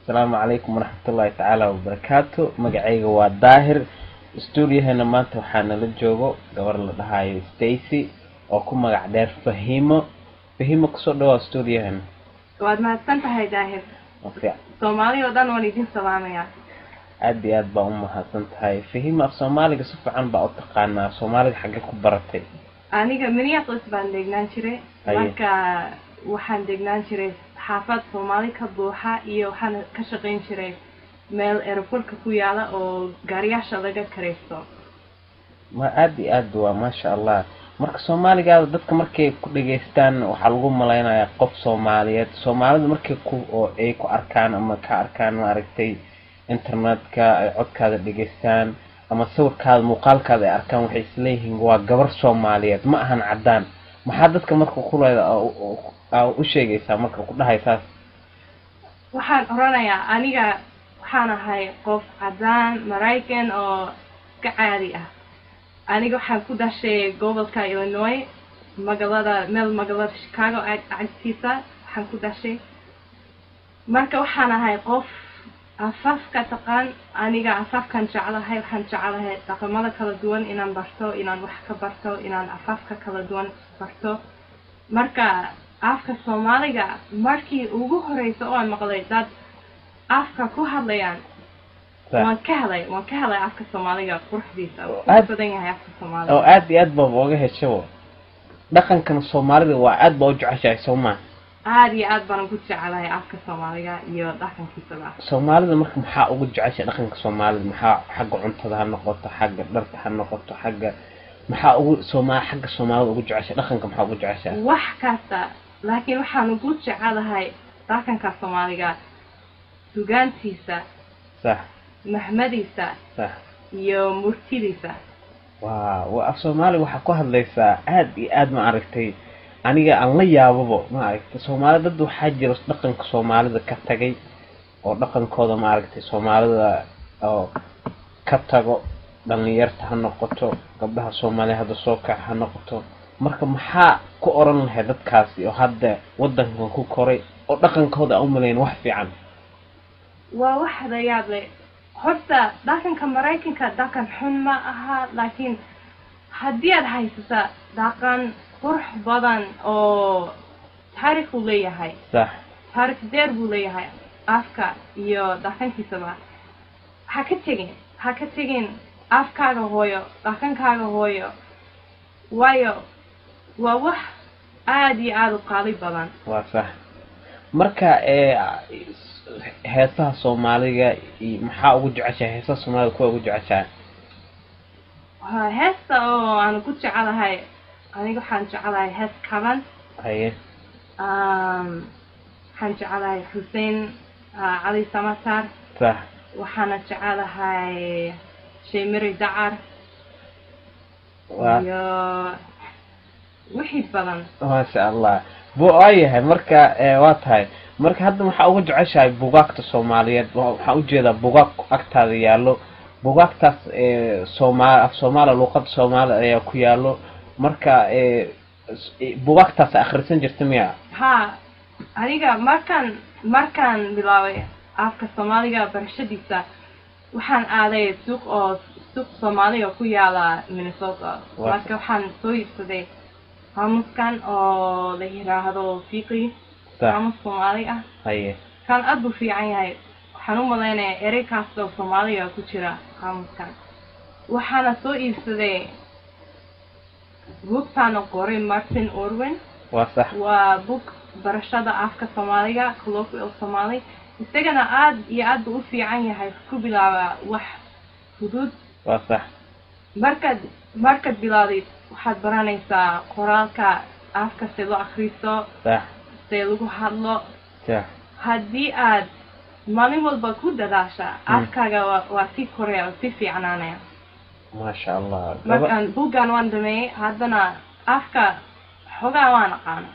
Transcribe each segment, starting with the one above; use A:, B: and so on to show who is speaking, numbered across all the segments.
A: Asalaamu calaykum waraxmatullaahi tacaala wabarakaatu. Magacayga waa Daahir. Stuudiyaheena maanta waxaa nala joogo gabar la dhahayo Stacy oo ku magac dheer Fahimo. Fahimo, kusoo dhawaa stuudiyaheena.
B: Waad mahadsan tahay, Daahir.
A: Waa fiican.
B: Soomaali oo dhan waan idin salaamayaa.
A: Aad iyo aad baa u mahadsan tahay, Fahimo. Af Soomaaliga si fiican baa u taqaanaa. Soomaaliga xaggee ku baratay?
B: Aniga Minneapolis baan degnaan jiray.
A: Haye.
B: Marka waxaan degnaan jiray xaafad Soomaali ka buuxa, iyo waxaan ka shaqayn jiray meel airportka ku yaala oo gaariyaasha laga karaysto.
A: Ma aad iyo aad waa maasha Allah. Marka soomaaligaada dadka markay ku dhageystaan waxaa lagu malaynayaa qof Soomaaliyeed. Soomaalida markay ku oo ay ku arkaan ama ka arkaan, maaragtay, internetka, ay codkaada dhegeystaan ama sawirkaada, muuqaalkaada ay arkaan, waxay isleeyihiin waa gabar Soomaaliyeed, ma ahan caddaan. Maxaa dadka marka kuleeda aa u sheegaysaa marka ku dhahaysaas?
B: Waxaan oranayaa aniga waxaan ahay qof caddaan Maraykan oo iska caadi ah. Aniga waxaan ku dhashay gobolka Illinois, magaalada meel magaalada Chicago agtiisa waxaan ku dhashay. Marka waxaan ahay qof afafka taqaan. Aniga afafkan jeclahay, waxaan jeclahay dhaqamada kala duwan inaan barto, inaan wax ka barto, inaan afafka kala duwan barto. Marka afka Soomaaliga markii ugu horeysa oo aan maqlay dad afka ku hadlayaan, waan ka helay afka Soomaaliga quruxdiisa.
A: Oo
B: wuu badan yahay afka Soomaaliga.
A: Oo aad iyo aad baaba oga heshabo. Dhaqankan Soomaalida waa aad baa u jeceshahay, soo maa?
B: Aad iyo aad baan ugu jeclahay afka Soomaaliga iyo dhaqankiisaba.
A: Soomaalida marka maxaa ugu jeceshahay dhaqanka Soomaalida? Maxaa, xagga cuntada ha noqoto, xagga dharka ha noqoto, xagga maxaa ugu sooma xagga Soomaalida ugu jeceshahay? Dhaqanka maxaa ugu jeceshahay?
B: Wax kasta, laakiin waxaan ugu jecelahay dhaqanka Soomaaliga sugaantiisa, mahmadiisa iyo murtidiisa.
A: Waa af Soomaali waxaa ku hadlaysaa aad iyo aad, ma aragtay, aniga aan la yaababo, ma aragtay. Soomaali dad waxaa jira dhaqanka Soomaalida ka tagay oo dhaqankooda, ma aragtay, Soomaalida oo ka tago, dhalinyarta ha noqoto, gabdhaha Soomaaliya hadda soo kaca ha noqoto. Marka maxaa ku oran lahayd dadkaasi oo hadda wadankan ku koray oo dhaqankooda aan u malayn wax fiican?
B: Waa wax la yaab leh. Horta dhaqanka Maraykanka dhaqan xun ma aha, laakiin haddii aad haysata dhaqan qurux badan oo taariikh uu leeyahay, taariikh dheer buu leeyahay afka iyo dhaqankiisaba, ha ka tegin afkaaga hooyo, dhaqankaaga hooyo, waayo waa wax aad iyo aada u qaali badan.
A: Waa sax. Marka heesaha Soomaaliga iyo maxaa ugu jeceshahay? Heesaha Soomaalida kuwa ugu jeceshahay?
B: Heesta oo aan ku jecelahay, aniga waxaan jecelahay hees kaban. Waxaan jecelahay Xuseen Cali Samatar. Waxaana jecelahay Sheemiri Dacar iyo wixii badan.
A: Maasha Allah bu waayahay. Marka waa tahay, marka hadda maxaa ugu jeceshahay bugaagta Soomaaliyeed? Waxaan ujeedaa bugaag agtaada yaallo. Bugaagtaas sooma af Soomaaliya, luuqada Soomaaliya ayaa ku yaallo. Marka bugaagtaas akhrisan jirta miya?
B: Ha, aniga markaan bilaabay afka Soomaaliga barashadiisa, waxaan aaday suuq oo suuq Soomaaliga ku yaala Minnesota. Marka waxaan soo iibsaday qaamuskan oo la yiraahdo Fiqi, qaamus Soomaali ah. Kan aad buu fiican yahay. Waxaan u malaynayaa erey kasta oo Soomaaliga ku jira qaamuskan. Waxaana soo iibsaday buugtaan oo qoray Martin Orwin.
A: Waa sax.
B: Waa bug barashada afka Soomaaliga, Colloquial Somali. Isagana aad iyo aad buu u fiican yahay, ku bilaaba wax fudud.
A: Waa sax.
B: Markaad bilaawdid, waxaad baranaysaa qoraalka afka, see loo akhristo, see lagu hadlo. Haddii aad maalin walba ku dadaasha, afkaaga waa sii koraya oo sii fiicnaanaya.
A: Maasha Allah.
B: Markaan buuggan waan dhameeyey, haddana afka xogaa waan aqaana.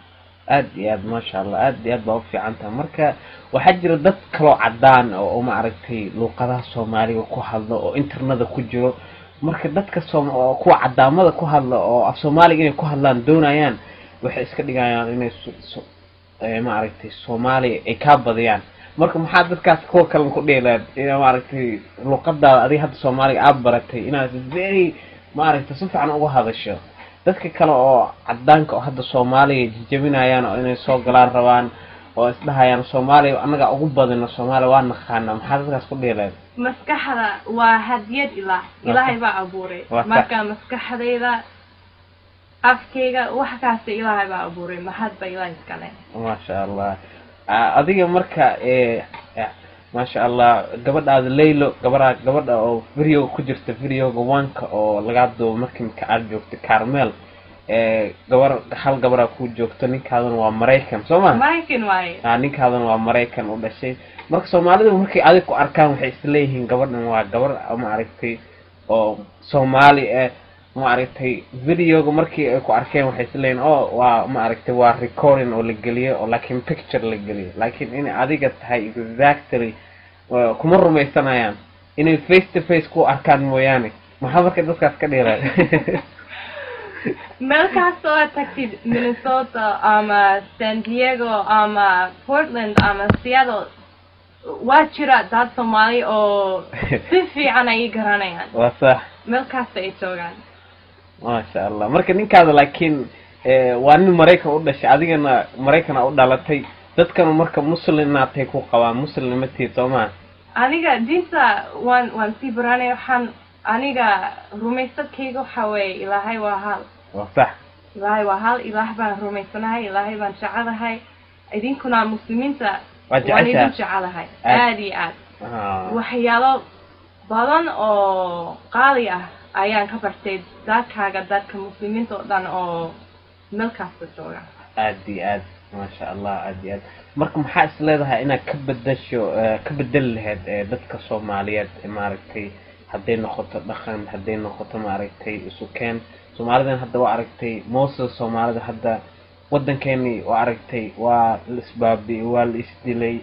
A: Aad iyo aad, maasha Allah, aad iyo aad baa u fiican tahay. Marka waxaa jira dad kaloo cadaan oo, ma aragtay, luuqadaha Soomaaliga ku hadlo oo internetka ku jiro. Marka dadka soom oo kuwa cadaamada ku hadla oo af Soomaaliga inay ku hadlaan doonayaan, waxay iska dhigayaan inay ma aragtay, Soomaaliya ay kaa badiyaan. Marka maxaa dadkaas kuwa kalen ku dhihi lahayd inaa maaragtay luqadaada adiga hadda Soomaaliga aad baratay inaad very maaragtay si fiican uga hadasho, dadka kale oo cadaanka oo hadda Soomaaliga jijabinayaan oo inay soo galaan rabaan oo isdhahayaan Soomaaliya annaga ugu badino, Soomaaliya waa naqaana, maxaa dadkaas ku dhihi lahayd?
B: Maskaxda waa hadiyad Ilaah, Ilaahay baa abuuray. Marka maskaxdayda, afkayga, wax kasta Ilaahay baa abuuray, mahad ba Ilaah iskale.
A: Maasha Allah. Adiga marka maasha Allah, gabadhaada Laylo, gabadha gabadha oo videoga ku jirta, videoga wanka oo lagaa duubo markii marka aad joogto Carmel, gabar hal gabaraa ku joogto, ninkaadana waa Maraykan, soo ma?
B: Maraykan waaye.
A: Ninkaadana waa Maraykan u dhashay. Marka Soomaalidu markay adig ku arkaan waxay isleeyihiin gabadhan waa gabar maaragtay oo Soomaali eh. Maaragtay videoga markii ay ku arkeen waxay isleeyihiin oo waa maaragtay waa recording oo la geliyo oo laakiin picture la geliyo, laakiin inay adiga tahay exactly kuma rumaysanayaan inay face to face ku arkaan mooyaane. Maxaa marka dadkaas ka dhihilahay?
B: Meel kasta oo aad tagtid, Minnesota ama San Diego ama Portland ama Seattle, waa jira dad Soomaali oo si fiican ay garanayaan.
A: Waa sax.
B: Meel kasta ay joogaan.
A: Maasha Allah. Marka ninkaada laakiin waa nin Maraykan u dhashay, adigana Maraykana u dhalatay, dadkana marka muslimaatay ku qabaan, muslim ma tihid, soo maa?
B: Aniga diinta waan sii baranay. Waxaan aniga rumaysadkayga waxa weeye Ilaahay waa hal.
A: Waa sax.
B: Ilaahay waa hal, Ilaah baan rumaysanahay, Ilaahay baan jecelahay. Idinkuna muslimiinta
A: waa
B: waan idin
A: jeceshahay.
B: Jecelahay.
A: Aad.
B: Aad iyo aad. Waxyaalo badan oo qaali ah ayaan ka bartay dadkaaga, dadka muslimiinta oo dhan oo meel kasta jooga.
A: Aad iyo aad, maasha Allah, aad iyo aad. Marka maxaa is leedahay inaad ka bedasho, ka bedeli lahayd dadka Soomaaliyeed, maaragtay hadday noqoto dhaqan, hadday noqoto maaragtay isu keen Soomaalidan hadda waa aragtay most Soomaalida hadda waddankeeni waa aragtay waa la isbaabi'ey, waa la isdilay,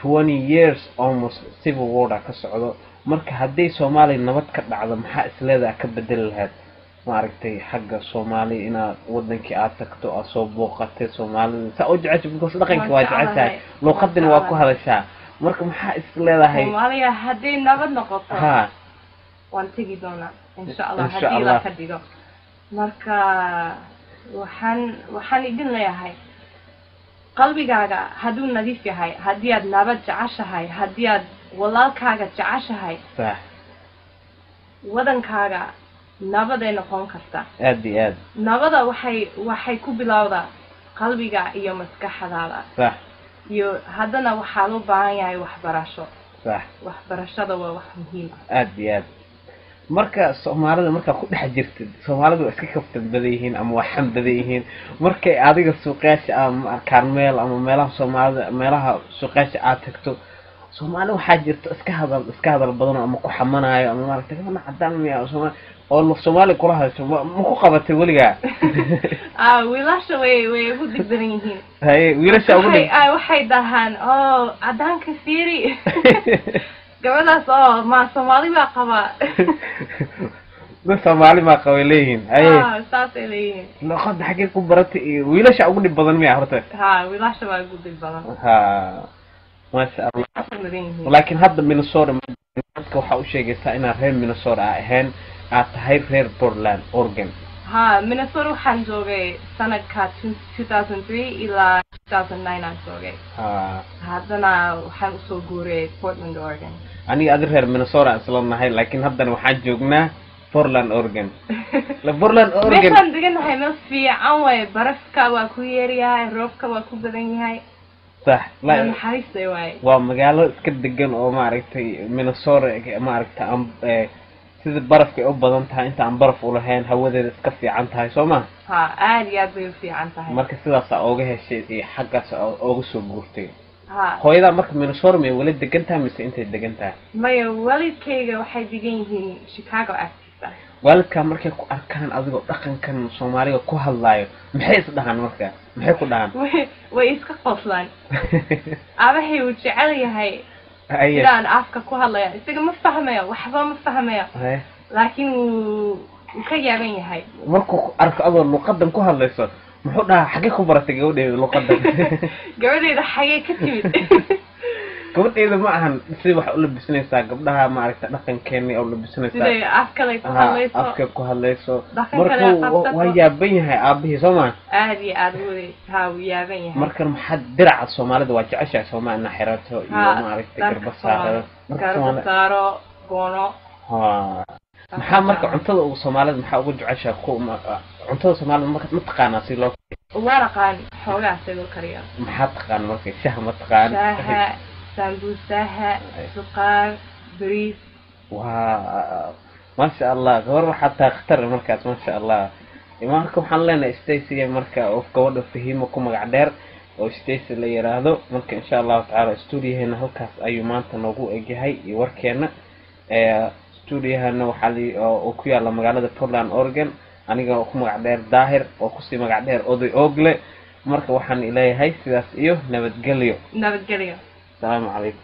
A: 20 years almost civil war ka socdo. Marka hadday Soomaaliya nabad ka dhacdo, maxaa is leedahay ka bedeli lahayd maaragtay xagga Soomaaliya, inaad wadankii aad tagto, aad soo booqatay Soomaalida saa u jeceshay, because dhaqanka waa
B: Waan
A: jeceshahay,
B: jeclahay.
A: luuqadina waa ku hadashaa, marka maxaa is leedahay?
B: Soomaaliya hadday nabad noqoto, waan tegi doonaa insha Allah.
A: Insha
B: Haddii
A: Allah.
B: La ka dhigo. Marka waxaan idin leeyahay, qalbigaaga hadduu nadiif yahay, haddii aad nabad jeceshahay, haddii aad walaalkaaga jeceshahay, wadankaaga nabaday noqon kartaa.
A: Aad iyo aad.
B: Nabada waxay ku bilowdaa qalbiga iyo maskaxdaada. Iyo haddana waxaa loo baahan yahay waxbarasho. Waxbarashada waa wax muhiim ah.
A: Aad iyo aad. Marka Soomaalida markaa ku dhex jirtid, Soomaalida waa iska kaftan badan yihiin ama waa xam badan yihiin. Markay adiga suuqyaasha ama Carmel ama meelaha Soomaalida, meelaha suuqyaasha aad tagto, Soomaali waxaa jirta iska hadal badan oo ama ku xamanayo ama maaragtay gabadha cadaan miya Soomaali oo Soomaali kula hadasho, ma ku qabatay weligaa?
B: Ah, wiilasha way ugu dhib badan yihiin.
A: Haye, wiilasha ugu dhib.
B: Waxay dhahaan, "Oh, cadaanka fiiri, gabadhaas oo ma Soomaali baa qabaa?"
A: Dad Soomaali maa qabay leeyihiin, haye.
B: Ah, saasay leeyihiin.
A: Luqadda xaggee ku baratay iyo wiilasha ugu dhib badan miya horta?
B: Ha, wiilasha baa ugu dhib badan.
A: Ha, maasha Allah.
B: Saasay badan yihiin.
A: Laakiin hadda Minnesota dadka waxaa u sheegaysaa inaad reer Minnesota aa ahayn, aad tahay reer Portland, Oregon.
B: Ha, Minnesota waxaan joogay sanadka 2003 ilaa 2009 aan joogay. Haddana waxaan usoo guuray Portland, Oregon.
A: Aniga adi reer Minnesota aan isla nahay, laakiin haddana waxaan joognaa Portland, Oregon. La Portland, Oregon.
B: Meeshaan deganahay meel fiican way, barafka waa ku yeeryahay, roobka waa ku badan yahay.
A: La
B: naxariista waay.
A: Waa magaalo iska degan oo maaragtay Minnesota maaragtay aan sida barafka ay u badan tahay, inta aan baraf ulahayn, hawadeeda iska fiican tahay, soo ma?
B: Ha, aad iyo aad bay u fiican tahay.
A: Marka sidaasaa ooga heshay iyo xaggaas ooga soo guurtay.
B: Ha.
A: Hooyadaa marka Minnesota may weli degan tahay mise intay degan tahay?
B: Maya, waalidkayga waxay degan yihiin Chicago agtiisa.
A: Waalidkaa markay ku arkaan adigoo dhaqankan Soomaaliga ku hadlaayo, maxay is dhahaan marka, maxay ku dhahaan?
B: Way iska qoslaan. Aabahay wuu jecel yahay sidaan afka ku hadlaya. Isaga ma fahmayo, waxba ma fahmayo, laakiin wuu ka yaaban yahay.
A: Markuu ku arko adoo luqadan ku hadlayso, muxuu dhahaa, "Xagee ku baratay gabadheeda luqadan?"
B: "Gabadheyda xagee ka timid?"
A: Gabadheeda ma ahan sida wax u labisanaysaa gabdhaha, maaragta, dhaqankeeni oo labisanaysaa.
B: Siday af kale ku hadlayso.
A: Afka ku hadlayso.
B: Dhaqan
A: marka
B: kale qabsato.
A: Waa yaaban yahay aabihii, soo ma?
B: Aad iyo aad wuu, haa, wuu yaaban yahay.
A: Marka maxaa diraca Soomaalida waa jeceshahay, sooma, ina xirato iyo
B: Ha,
A: maaragtay
B: dharka
A: garba saarada marka
B: garba saaro, goono.
A: Ha, maxaa marka cuntada ugu Soomaalida maxaa ugu jeceshahay ku cuntada Soomaalida marka ma taqaanaa si loo
B: Waan aqaan xoogaa sida loo kariyo.
A: Maxaa taqaan marka? Shaah ma taqaan?
B: Shaaha, sambuusaha, suqaar, bariis.
A: Waa maasha Allah, gabar waxaa tahay khatar markaas, maasha Allah. Marka waxaan leenahay Stacy, marka oo gabadha Fahimo ku magac dheer oo Stacy la yiraahdo. Marka insha Allahu tacaala stuudiyaheena halkaas ayuu maanta noogu egyahay iyo warkeena. Stuudiyahana waxaa oo ku yaala magaalada Portland, Oregon, aniga oo ku magac dheer Daahir oo kusii magac dheer Oday Ogle. Marka waxaan ileeyahay sidaas iyo nabadgelyo.
B: Nabadgelyo.
A: Asalaamu calaykum.